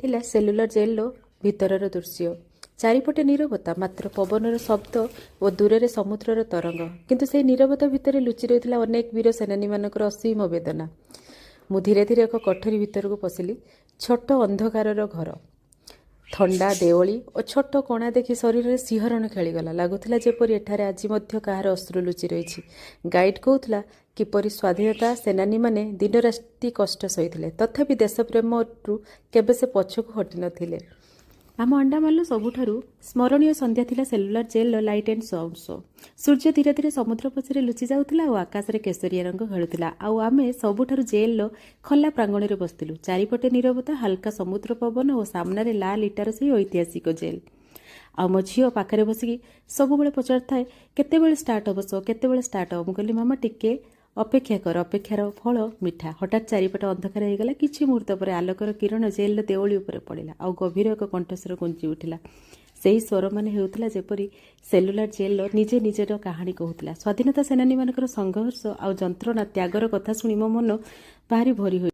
ଥିଲା ସେଲୁଲାର ଜେଲର ଭିତରର ଦୃଶ୍ୟ। ଚାରିପଟେ ନୀରବତା, ମାତ୍ର ପବନର ଶବ୍ଦ ଓ ଦୂରରେ ସମୁଦ୍ରର ତରଙ୍ଗ। କିନ୍ତୁ ସେହି ନୀରବତା ଭିତରେ ଲୁଚି ରହିଥିଲା ଅନେକ ବୀର ସେନାନୀମାନଙ୍କର ଅସୀମ ବେଦନା। ମୁଁ ଧୀରେ ଧୀରେ ଏକ କୋଠରୀ ଭିତରକୁ ପଶିଲି। ଛୋଟ ଅନ୍ଧକାରର ଘର। ଥଣ୍ଡା ଦେଉଳି ଓ ଛୋଟ କଣା ଦେଖି ଶରୀରରେ ଶିହରଣ ଖେଳିଗଲା। ଲାଗୁଥିଲା ଯେପରି ଏଠାରେ ଆଜି ମଧ୍ୟ କାହାର ଅଶ୍ରୁ ଲୁଚି ରହିଛି। ଗାଇଡ୍ କହୁଥିଲା କିପରି ସ୍ୱାଧୀନତା ସେନାନୀମାନେ ଦିନରାତି କଷ୍ଟ ସହିଥିଲେ, ତଥାପି ଦେଶପ୍ରେମରୁ କେବେ ସେ ପଛକୁ ହଟିନଥିଲେ। ଆମ ଆଣ୍ଡାମାନର ସବୁଠାରୁ ସ୍ମରଣୀୟ ସନ୍ଧ୍ୟା ଥିଲା ସେଲୁଲାର ଜେଲ୍ର ଲାଇଟ୍ ଆଣ୍ଡ ସାଉଣ୍ଡ ଶୋ। ସୂର୍ଯ୍ୟ ଧୀରେ ଧୀରେ ସମୁଦ୍ର ପଛରେ ଲୁଚି ଯାଉଥିଲା ଆଉ ଆକାଶରେ କେଶରିଆ ରଙ୍ଗ ଖେଳୁଥିଲା। ଆଉ ଆମେ ସବୁଠାରୁ ଜେଲ୍ର ଖୋଲା ପ୍ରାଙ୍ଗଣରେ ବସିଥିଲୁ। ଚାରିପଟେ ନୀରବତା, ହାଲକା ସମୁଦ୍ର ପବନ ଓ ସାମ୍ନାରେ ଲାଲ ଇଟାର ସେଇ ଐତିହାସିକ ଜେଲ୍। ଆଉ ମୋ ଝିଅ ପାଖରେ ବସିକି ସବୁବେଳେ ପଚାରୁଥାଏ, "କେତେବେଳେ ଷ୍ଟାର୍ଟ ହେବ ଶୋ? କେତେବେଳେ ଷ୍ଟାର୍ଟ ହେବ?" ମୁଁ କହିଲି, "ମାମା, ଟିକେ ଅପେକ୍ଷା କର, ଅପେକ୍ଷାର ଫଳ ମିଠା।" ହଠାତ୍ ଚାରିପଟେ ଅନ୍ଧକାର ହେଇଗଲା। କିଛି ମୁହୂର୍ତ୍ତ ପରେ ଆଲୋକର କିରଣ ଜେଲ୍ର ଦେଉଳି ଉପରେ ପଡ଼ିଲା ଆଉ ଗଭୀର ଏକ କଣ୍ଠସ୍ୱର ଗୁଞ୍ଜି ଉଠିଲା। ସେହି ସ୍ୱର ମନେ ହେଉଥିଲା ଯେପରି ସେଲୁଲାର ଜେଲ୍ର ନିଜେ ନିଜର କାହାଣୀ କହୁଥିଲା। ସ୍ୱାଧୀନତା ସେନାନୀମାନଙ୍କର ସଂଘର୍ଷ ଆଉ ଯନ୍ତ୍ରଣା, ତ୍ୟାଗର କଥା ଶୁଣି ମୋ ମନ ଭାରି ଭରି ହୋଇ